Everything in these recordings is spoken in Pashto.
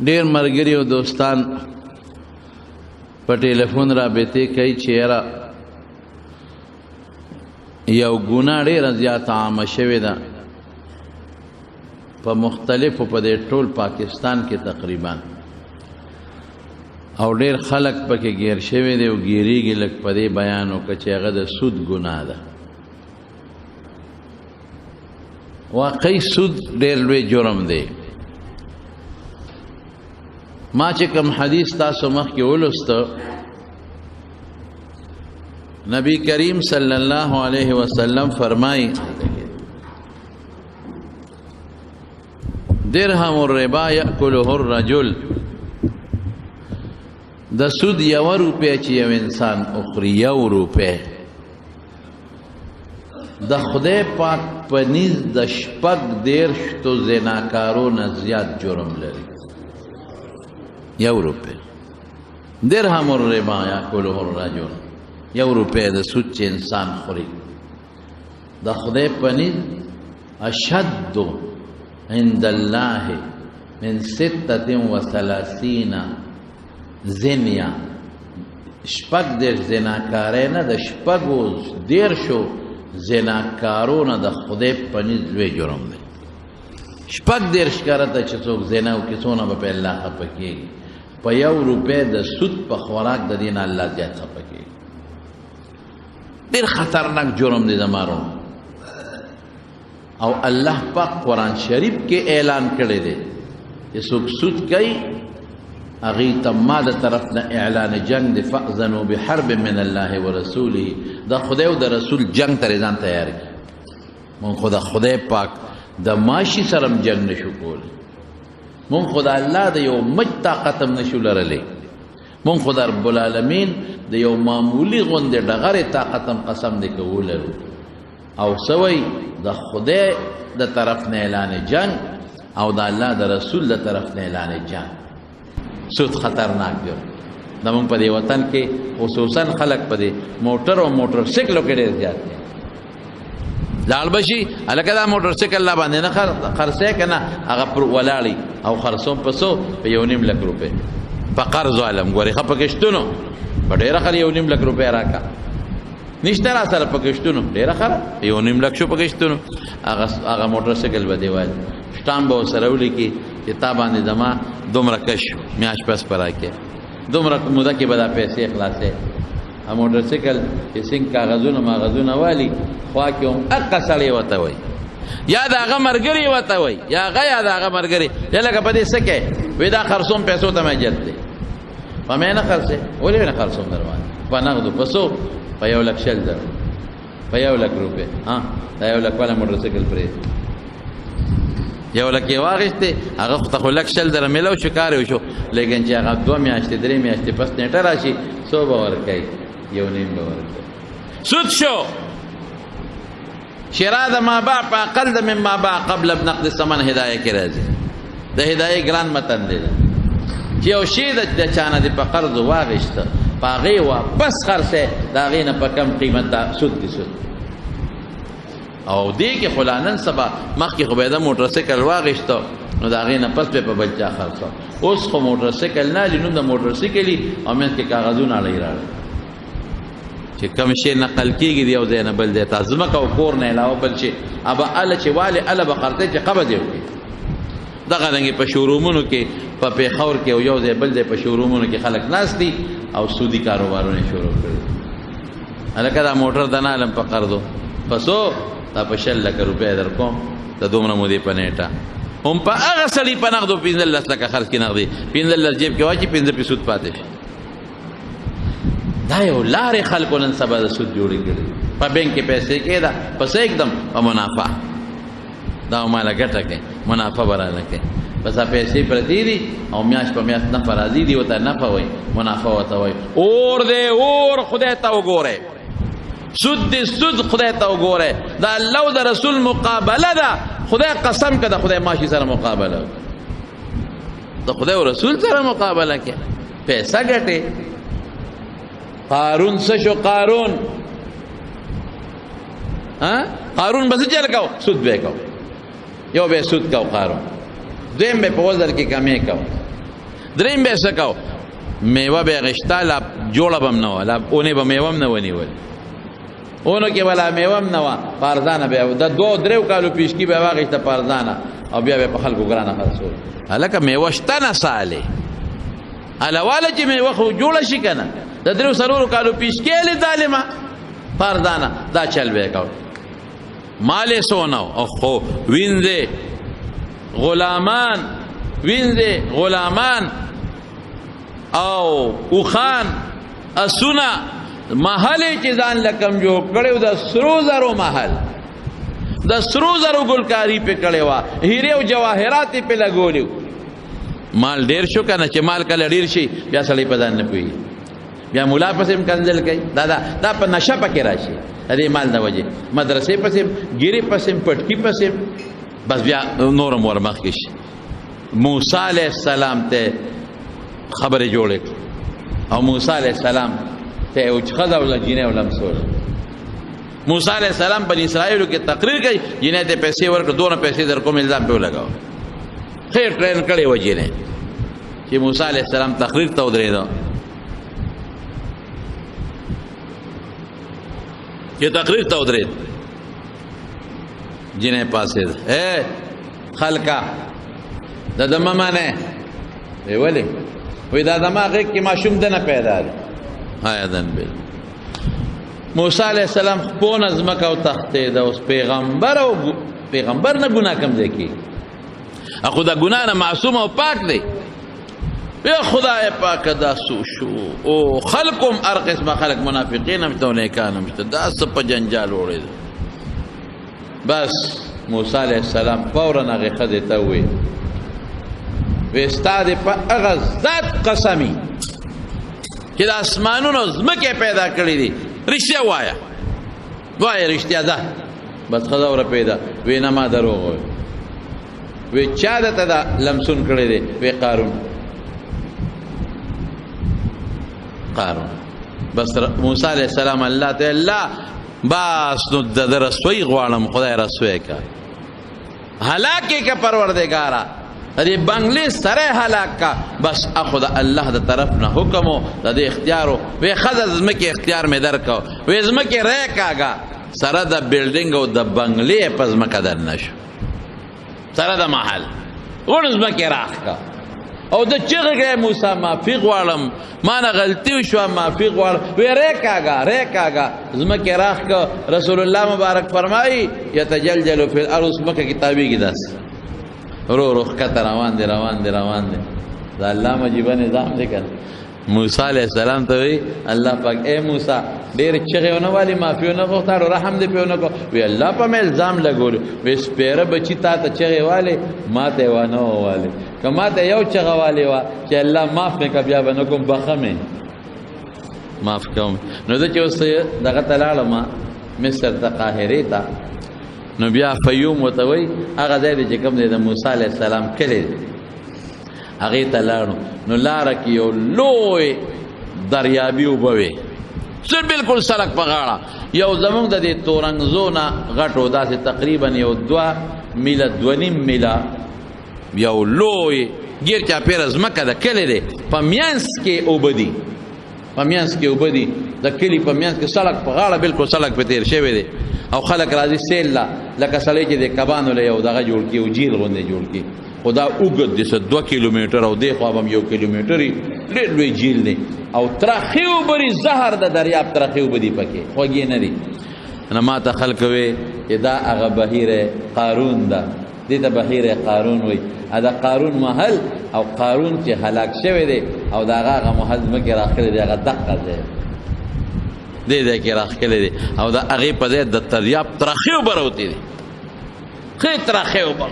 ډیر ملګري او دوستان په ټلیفون رابطې کوي چې یاره یو ګناه ډیره زیاته عامه شوې ده په مختلفو په دې ټول پاکستان کې تقریبا، او ډیر خلک پکې ګیر شوي دي او ګیریږي. لږ په دې بیان وکړه چې هغه د سود ګناه ده. واقعي سود ډیر لوی جرم دی. ما چې کوم حدیث تاسو مخکې ولوسته، نبی کریم صلی الله علیه وسلم فرمایي درهم الربا یأکله الرجل، د سود یو روپۍ چې یو انسان اخري، یو روپۍ د خدای پاک په نیز د 36 زناکارو نه زیات جرم لري. یو روپۍ، درهم الربا یأکله الرجل، یو روپۍ د سود چې انسان خوري د خدای په نیز اشد عند الله من 36 زنیا، 36 زناکارۍ نه د 36 زناکارو نه د خدای په نیز لوی جرم دی. 36 کرته چې څوک زنا وکړي څونه به په الله خفه کېږي؟ په یو روپۍ د سود په خوراک د دې نه الله زیات خفه کېږي. ډېر خطرناک جرم دی زما وروڼو. او الله پاک قرآن شریف کې اعلان کړی دی چې څوک سود کوي هغې ته ما د طرف نه اعلان جنگ دی، فأذنوا بحرب من الله ورسوله، د خدای او د رسول جنگ ته ځان تیار کړي. مونږ خو د خدای پاک د ماشي سره هم جنگ نشو کولی، مونږ خو د الله د یو مچ طاقت هم نشو لرلی، مونږ خو د رب العالمین د یو معمولي غوندې ډغرې طاقت هم قسم دی که ولرو. او څه وایي؟ د خدای د طرف نه اعلان جنگ او د الله د رسول د طرف نه اعلان جنگ. سود خطرناک دی. زمونږ په دې وطن کې خصوصا خلک په دې موټر او موټر سایکلو کې ډېر زیات دي. لاړ به شي هلکه دا موټر سایکل لا باندې نه خرڅوې که نه، هغه پر ولاړي او خرڅوم په څو؟ په 1.5 لک روپۍ په قرض عالم. ګورې ښه په کښتونو په ډېره خره 1.5 لک روپۍ راکړه، نشته را سره په کښتونو ډېره خره 1.5 لک شو په کښتونو. هغه موټر سایکل به دی والي شټام به ورسره ولیکي چې تا باندې زما دومره کش میاشت پس په راکې، دومره موده کې به دا پیسې خلاصې. موټر سایکل چې څنګه کاغذونه ماغذونه والي خوا کې هم اقه سړی ورته وایي، یا د هغه ملګري ورته وایي، یا هغه یا د هغه ملګري یا لکه په دې څه کوې؟ وایي دا خرڅوم پیسو ته مې حاجت دی. په مې نه خرڅې؟ ولې مې نه خرڅوم در باندې؟ په نغدو په څو؟ په 1,20,000، په 1 لک روپۍ. ها دا 1 لک والا موټر سایکل پرېږدي، 1 لک یې واخیستې، هغه خو ته خو 1,20,000 میلاو شو، کار یې وشو. لیکن چې هغه 2 میاشتې 3 میاشتې پس نېټه راشي څو به ورکوي؟ 1.5 به ورکوي. سود شو. شراء د ما باع په اقل د مما باع قبل نقد ثمن هدایه کې راځي. د هدایې ګران متن دی چې یو شی د چا نه دې په قرض واخیسته، په هغې واپس خرڅې، د هغې نه په کم قیمت دا سود دی، سود. او دې کې خو لا نن سبا مخکې خو به یې د موټر سایکل واخیسته نو د هغې نه پس به په بل چا خرڅو. اوس خو موټر سایکل نه لري، نوم د موټر سایکل او منځ کې کاغذونه اړوي راړي چې کوم شی نقل کېږي د یو ځای نه بل ځای ته، ځمکه او کور نه علاوه بل شی ابه اله چې والې اله به خرڅوي چې قبض یې وکړي. دغه رنګې په شورومونو کې په پېښور کې او یو ځای بل ځای په شورومونو کې خلک ناست دي او سودي کاروبارونه یې شروع کړي. هلکه دا موټر د نه علم په قرضو په څو؟ دا په 20 لکه روپۍ در کوم د دومره مودې په نېټه. هم په هغه سړي په نغدو 15 لکه خرڅ کړي، نغدي 15 جیب کې واچي، 5 پې سود پاتې شي. دا یو لارې خلکو نن سبا د سود جوړې کړي. په بانک کې پیسې کېده په څه اقدم په منافع، دا ماله ګټه کوي، منافع به راله کوي. بس دا پیسې پرتې دي او میاشت په میاشت نفع راځي، دی ورته نفع وایي، منافع ورته وایي. اور دی اور، خدای ته وګورئ. سود دی سود، خدای ته وګورئ. د الله او د رسول مقابله ده. خدای قسم که د خدای ماشي سره مقابله وکړي، د خدای او رسول سره مقابله کوي، پیسې ګټي. قارون څه شو؟ قارون ها قارون به څه چل کو؟ سود به کو، یو به سود کو قارون، دویم به په وزن کې کمی کو. دریم به څه کو، میوه به غشته، لا جوړه به هم نه وه، لا اونې به میوه هم نه ونیول، اونو کې به لا میوه هم نه وه، په ارزانه به د دوو دریو کالو پیشکي به واخیسته په ارزانه، او بیا به په خلکو ګرانه خرڅول. هلکه میوه شته نه سالې، هله چې میوه خو جوړه شي که نه، د دریو څلورو کالو پیشکي هلې ظالمه په ارزانه، دا چل به یې کاوه. مال یې څونه و، خو وینځې غلامان، وینځې غلامان او اوښان اسونه، محل یې چې ځان له کم جوړ کړی و، د سرو زرو محل، د سرو زرو ګلکاري پې کړې وه، هیرې او جواهرات یې پې لګولي وو. مال ډېر شو که نه، چې مال کله ډېر شي بیا سړی په ځان نه پوهېږي، بیا ملا پسې هم کنځل کوي، دا دا دا په نشه پکې راشي د دې مال د وجې، مدرسې پسې هم، ګیرې پسې هم، پټکي پسې هم، بس بیا نور هم ورمخکې شي. موسی علیه السلام ته خبرې جوړې کړې، او موسی علیه السلام ته یو ښځه وله جینۍ ولمسوله. موسی علیه السلام بني اسرائیلو کې تقریر کوي، جینۍ ته پیسې ورکړه، دونه پیسې در کوم الزام پرې ولګاوه، خیر ټرین کړې وه جینۍ. چې موسی علیه السلام تقریر ته ودرېده، چې تقریر ته ودرېد، جینۍ پاڅېده، ای خلکه د ده مه منئ. وی ولې؟ وی دا زما غېږ کې ماشوم دنه پیدا دی. آیدن بل موسی علیه السلام خپونه ځمکه وتښتېده، اوس پیغمبر او پیغمبر نه ګناه کوم ځای کېږي، خو د ګناه نه معصوم او پاک دی. یا خدای پاک دا څه شو، او خلک هم هر قسمه خلک، منافقین هم شته او نیکان هم شته، دا څه په جنجال وړی. بس موسی علیه السلام فوراً هغې ښځې ته وویل، وی ستا دې په هغه ذات قسمي چې د اسمانونو ځمکې پیدا کړې دي، رښتیا وایه، وایه رښتیا ده. بس ښځه ورپېده، وی نه ما دروغ وویل. وی چا درته دا لمسون کړی دی؟ وی قارون. قارون. بس موسی علیه السلام الله ته الله بس نو د ده رسوي غواړم، خدای رسوی که، هلاک یې که پروردګاره، د دې بنګلې سره هلاک کا. بس اخو د الله د طرف نه حکم و، د دې اختیار و. وی ښځه ځمکې اختیار مې درکړ، وی ځمکې ری کاږه، سره د بلډینګ او د بنګلې په ځمکه دننه شو، سره د محل غوړ ځمکې راښکه. او د چغې کړې موسی معافي غواړم، ما نه غلطي وشوه، معافي غواړم. وی ری کاږه، ری کاږه، ځمکې راښکه. رسول الله مبارک فرمایي یتجلجل فی الارض، ځمکه کې تاویږي داسې رو رو ښکته روان دی، روان دی، روان دی. دا الله عجیبه نظام دی که نه. موسی علیه السلام ته وی الله پاک، ای موسی ډېر چغې ونه والي، معافي ونه غوښته، رحم دې پرې ونه کړ. وی الله په مې الزام لګولو، وی سپېره بچي تا ته چغې والې، ما ته یې وانه والې، که ما ته یو چغه والې وه چې الله معاف مې کړه، بیا به نه کوم، بخښه مې معاف کوم. نو زه چې اوس دغه ته لاړم مصر ته، قاهرې ته، نو بیا فیوم ورته وایي هغه ځای دی چې کوم دی د موسی علیه السلام کلی دی، هغې ته لاړو. نو لاره کې یو لوی دریابي اوبه وې، څه بالکل سړک په غاړه، یو زمونږ د دې تورنګزو نه غټ و، داسې تقریبا یو 2 میله 2.5 میله یو لوی ګیر چاپېره ځمکه ده، کلی دی، په مینځ کې اوبه دي، په مینځ کې اوبه دي، د کلي په مینځ کې سړک په غاړه بالکل سړک پې تېر شوی دی، او خلک راځي سیل له، لکه سړی چې د کبانو له یو دغه جوړ کړي، یو جیل غوندې جوړ کړي، خو دا اوږد دی، څه 2 کیلومتره او دې خوا به هم 1 کیلومتر وي، ډېر لوی جیل دی، او ترخې اوبه دي، زهر د دریاب ترخې اوبه دي پکې، خوږې نه دي. نو ما ته خلک وایي چې دا هغه بهیر قارون ده، دې ته بهیر قارون وایي، دا قارون محل، او قارون چې هلاک شوی دی، او د هغه هغه محل ځمکې راښکلی دی، هغه دقه ځای دې ځای کې راښکلی دی، او د هغې په ځای د دریاب ترخې اوبه راوتې دي، ښې ترخې اوبه،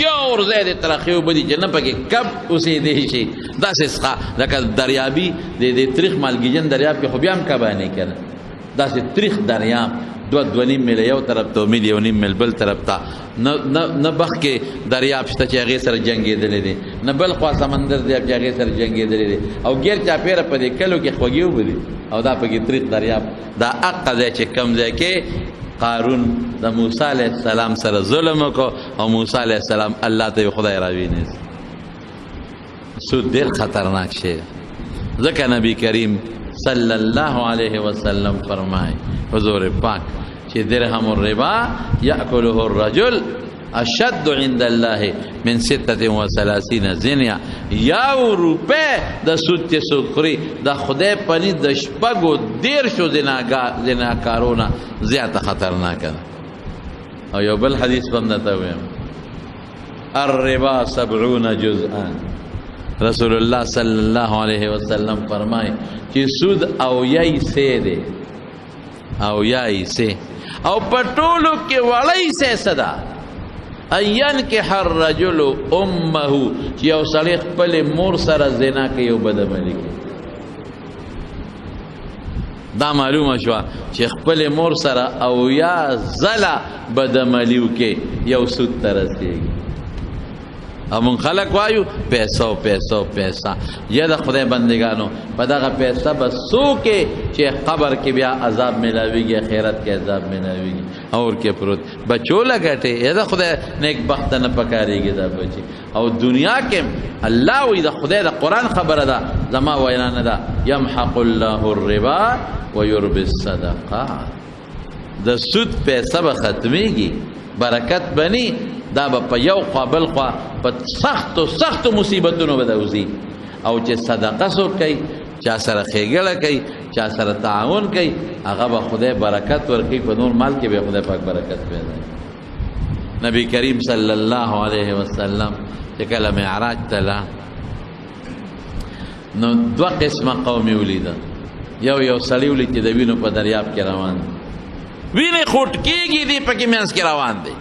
جوړ ځای دی، ترخې اوبه دي چې نه پکې کب اوسېدی شي، داسې څښه لکه دریابي د دې تریخ مالګیجن دریاب کې خو بیا هم کبانې که نه، داسې تریخ دریاب 2 2.5 میله یو طرف ته، میل 1.5 میل بل طرف ته، نه بخ کې دریاب شته چې هغې سره جنګېدلی دی، نه بل خوا سمندر دی چې هغې سره جنګېدلی دی، او ګیر چاپېره په دې کلو کې خوږې اوبه دي، او دا پکې تریخ دریاب. دا هغه ځای چې کوم ځای کې قارون د موسی علیه السلام سره ظلم وکړ، او موسی علیه السلام الله ته خدای راوینیست. سود ډېر خطرناک شی. ځکه نبی کریم صلی الله علیه وسلم فرمای حضور پاک چې درهم الربا یاکله الرجل اشد عند الله من 36 زنیا. یو روپے د سود چې سود خوري د خدای په نزد د 36 زناکارونه زیاته خطرناکه ده. او یو بل حدیث به هم درته ووایم، الربا 70 جزءا. رسول الله صلی الله علیه وسلم فرمای چې سود او یای سه دی، او یای سه، او په ټولو کې وړی سه څه ده؟ ان ینکح الرجل امه، چې یو سړی خپلې مور سره زنا کوي او بدعملي کوي. دا معلومه شوه چې خپلې مور سره او یا ځله بدعملي وکړي یو سود ته رسېږي. او مونږ خلک وایو پیسه او پیسه او پیسه. یا د خدای بندګانو په دغه پیسه به څوک چې قبر کې بیا عذاب میلاویږي، آخرت کې عذاب میلاویږي، اور کې پروت بچو لګټې. یا د خدای نیک بخت نه پکارېږي دا بچي. او دنیا کې الله وایي د خدای د قرآن خبره ده، زما وینا نه ده، یمحق الله الربا ویربي الصدقات. د سود پیسه به ختمېږي، برکت بني، دا به په یو خوا بل خوا په سختو سختو مصیبتونو به دوځي. او چې صدقه څوک کوي، چا سره ښېګړه کوي، چا سره تعاون کوي، هغه به خدای برکت ورکوي، په نور مال کې به خدای پاک برکت پیدا کوي. نبی کریم صلی الله علیه وسلم چې کله معراج ته لاړ نو دوه قسمه قوم یې ولیده. یو یو سړی ولید چې د وینو په دریاب کې روان دی، وینې خوټ کېږي دی پکې منځ کې روان دی،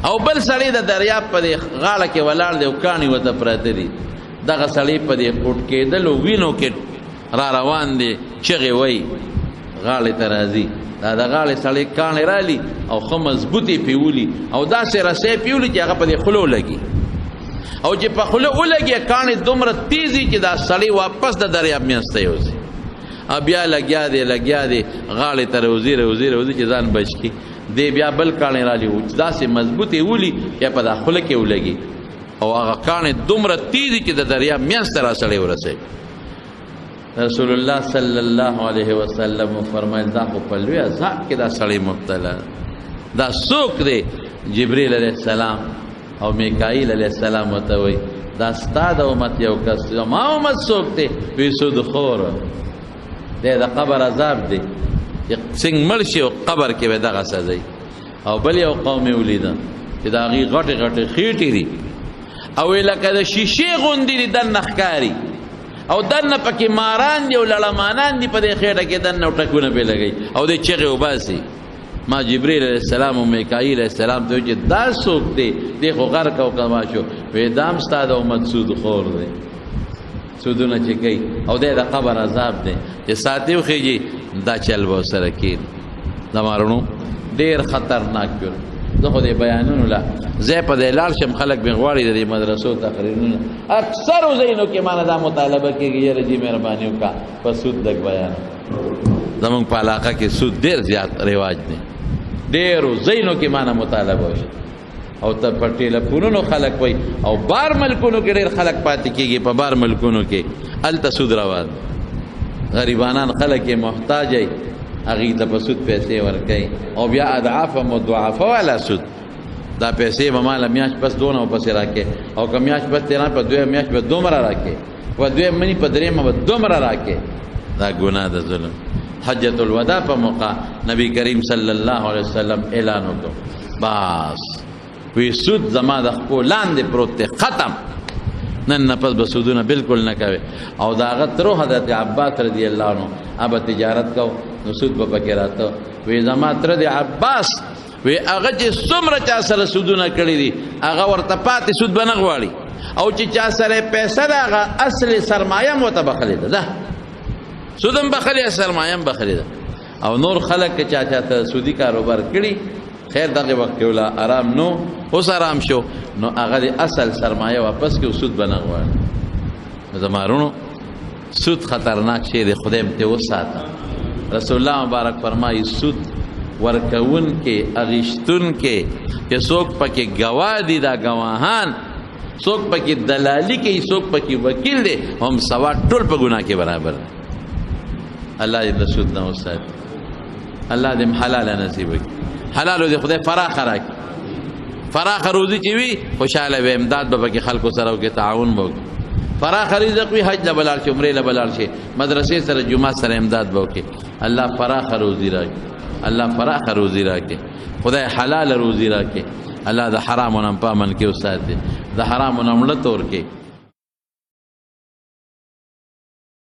او بل سړی د دریاب په دې غاړه کې ولاړ دی او کاڼي ورته پراته دي. دغه سړی په دې خوټ کېدلو وینو کې را روان دی، چغې وایي، غاړې ته راځي. دا د غاړې سړی کاڼي رالي او ښه مضبوطې پیولي او داسې رسۍ پیولي چې هغه په دې خوله ولګي، او چې په خوله ولګي کاڼي دومره تیزي چې دا سړی واپس د دریاب منځ ته یوځي. او بیا لګیا دی لګیا دی غاړې ته روځي روځي روځي چې ځان بچ کړي. دی بیا بل کاڼی رالي داسې مضبوطې ولي چې په دا خوله کې ولګي، او هغه کاڼی دومره تیزي چې د دریاب منځ ته را سړی ورسوي. رسول الله صلی الله علیه وسلم فرمایل دا خو په لوی عذاب کې دا سړی مبتلا دا څوک دی؟ جبرئیل علیه السلام او میکائیل علیه السلام ورته وایي دا ستا د امت یو کس دی. ما امت څوک دی؟ وی سودخور دی، د قبر عذاب دی چې څنګه مړ شي او قبر کې به دغه سزا. او بل یو قوم یې ولیده چې د هغې غټې غټې خېټې دي او لکه د شیشې غوندې دي، دننه ښکاري او دننه پکې ماران دي او لړمانان دي، په دې خېټه کې دننه ټکونه پرې لګوي او دې چغې وباسي. ما جبرئیل علیه السلام او میکائیل علیه السلام ته وویل چې دا څوک دی؟ دی خو غرق او کما شو. وایي دا هم ستا د امت سودخور دی، سودونه چې کوي او دی د قبر عذاب دی چې ساتي وخېږي دا چل به ورسره کېږي. دا مارونو ډېر خطرناک جرم. زه خو دې بیانونو له ځای په دې لاړ شم، خلک مې غواړي د دې مدرسو تقریرونه اکثرو ځایونو کې مانه دا مطالبه کېږي، یاره جي مهرباني وکړه په سود لږ بیان. زمونږ په علاقه کې سود ډېر زیات رواج دی، ډېرو ځایونو کې مانه مطالبه وشي او ته په ټیلیفونونو خلک وایي او بار ملکونو کې ډېر خلک پاتې کېږي. په بار ملکونو کې هلته سود روان دی، غریبانان خلک یې محتاج وي، هغوی ته په سود پیسې ورکوي او بیا اضعاف مضاعفه والا سود. دا پیسې به ما له میاشت پس دونه ورپسې راکړې، او که میاشت پس تېره په دویمه میاشت به دومره راکړې، په دویم مني په درېیمه به دومره راکړې. دا ګناه ده، ظلم. حجة الوداع په موقع نبی کریم صلی الله علیه وسلم اعلان وکړ، بس وی سود زما د خپو لاندې پروت دی، ختم، نن نه پس به سودونه بالکل نه کوي. او د هغه ترو حضرت عباس رضی الله عنه هغه تجارت کو، نو سود به پکې راته. وی زما تره دی عباس، وی هغه چې څومره چا سره سودونه کړي دي هغه ورته پاتې سود به نه غواړي، او چې چا سره پیسه ده هغه اصل سرمایه هم ورته بخښلې ده، ده سود هم بخښلې سرمایه هم بخښلې ده. او نور خلک که چا چاته سودي کاروبار کړي، خیر دغه وخت کې ولا آرام نو اوس آرام شو، نو هغه د اصل سرمایه واپس کړي، سود به نه غواړي. زما وروڼو سود خطرناک شی دی، خدای مې ترې وساته. رسول الله مبارک فرمایي سود ورکوونکې اغیشتونکې چې څوک پکې ګواه دي، دا ګواهان څوک پکې دلالی کوي، څوک پکې وکیل دی، هم سوا ټول په ګناه کې برابر دی. الله دې د سود نه وساتي، الله دې حلال نصیب کړي. حلال دې خدای فراخ راکړي، فراخ روزي چې وي خوشاله وي، امداد به پکې خلکو سره وکړي، تعاون به وکړي. فراخ رزق وي، حج له به لاړ شي، عمرې له به لاړ شي، مدرسې سره جومات سره امداد به وکړي. الله فراخ روزي راکړي، الله فراخ روزي راکړي، خدای حلال روزي راکړي. الله د حرامو نه په امن کې وساتي، د حرامو نه مړه تور کړي.